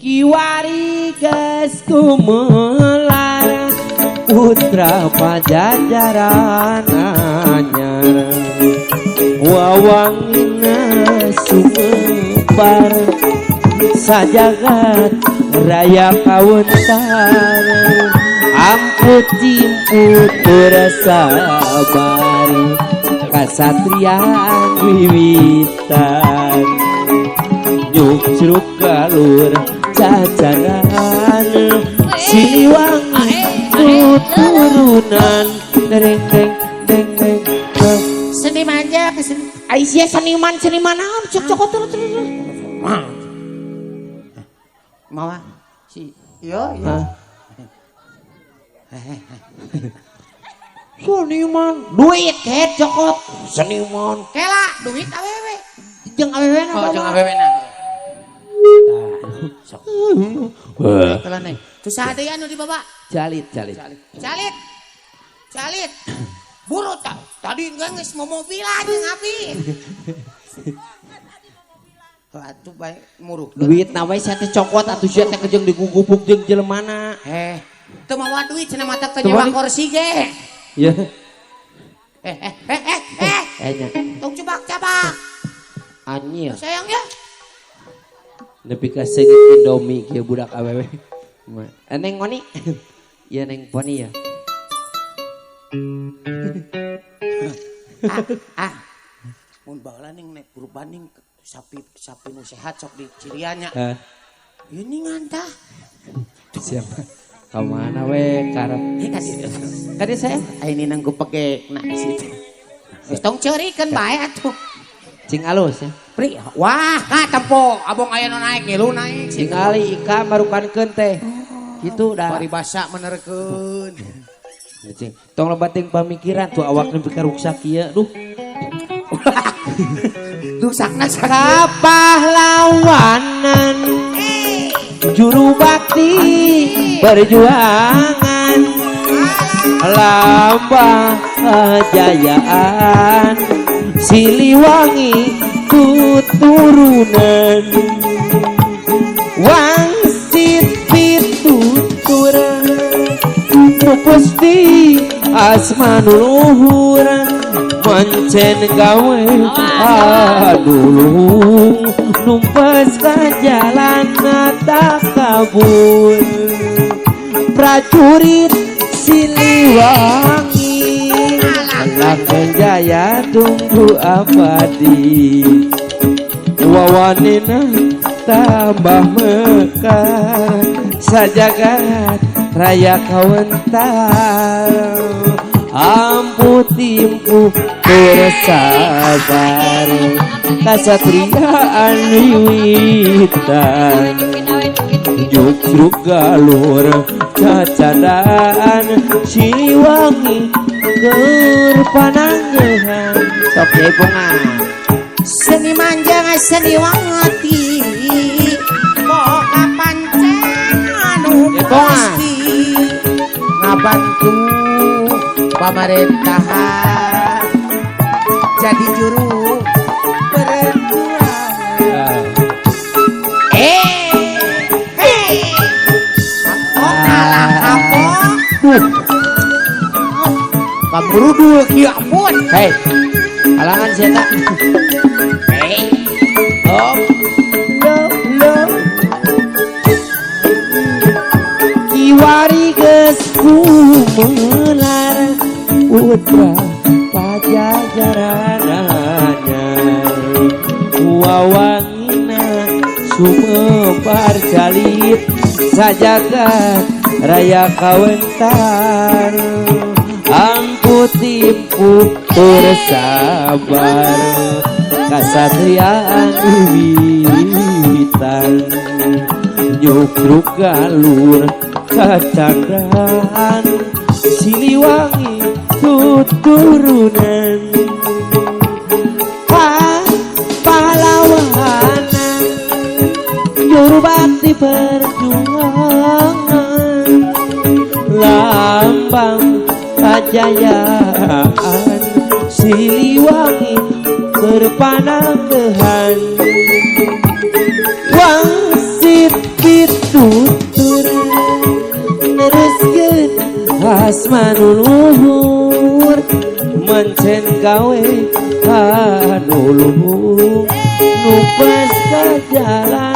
Kiwari geus gumelar putra Pajajaran anyar wawangina sumebar sajagat raya kawentar amput jimput bersabar kasatriaan wiwitan nyucruk galur cacaran Siliwangi turunan deng deng deng deng. Seniman aja Aisyah seniman seniman naon cok cokot terus terus. Mawa si iya iya. Seniman duit het cokot seniman kela duit awewe jeung awewe na. Oh jeung awewe na. Sok. Wah. Tuh saha deui anu dibawa? Jalit jalit. Jalit. Jalit. Buru tak tadi geus mau mobilan jeung api. Atuh bae muruk. Duit na we sia teh cokot atuh sia teh jeung digugupuk jeung jelemana. Heh. Teu mawa duit cenah mata teh nyewa kursi ge. Ya. Eh. Nya. Tong cebak-cabak. Anyir. Sayang ya. Nepi ka seungit Indomie kieu budak awewe. Neng Moni. Iya Neng Poni ya. Mun baheula ning nek kurban ning sapi sapi nu sehat sok di ciriannya. Ieu ningan tah. Siapa? Ka mana we karep? Eh ka dieu. Ka dieu saya. Ayeuna nang gupegekna situ. Geus tong ceurikeun bae atuh. Cing alus ya. Pri, wah ka tempo abong aya nu naik ngilu naik. Tingali ika marukankeun teh. Kitu dah. Paribasa menerkeun. Cing, tong loba teuing pamikiran tuh awak nepi ka ruksak kieu duh. Rusakna kapahlawanan juru bakti perjuangan lambang kejayaan Siliwangi keturunan wangsit pitutur Gusti asma luhur mancen gawe adulung numpes ka jalan takabur prajurit Siliwangi langgeng jaya tunggu abadi wawanina tambah mekar sajagat raya kawentar ampu timpu bersabar kasatriaan wiwitan jugruk galur cacadaan Siliwangi keur pananggehan sok jaipongan seniman jangan seniwati boga pancen anu pasti ngabantu pemerintahan jadi juru perjuangan. Kaburudul kieu ampun. Hei, halangan sia tak. Hei. Oh. Lo lo. Kiwari geus gumelar putra Pajajaran anyar wawangina sumebar jalit sajagat raya kawentar ampu timpu bersabar kasatriaan wiwitan nyugruk galur kacandaan Siliwangi tuturunan pahlawanan juru bakti perjuangan lambang kejayaan Siliwangi berpananggehan wangsit pitutur Asma nu luhur mencen gawe anu luhur nu pas ka jalan.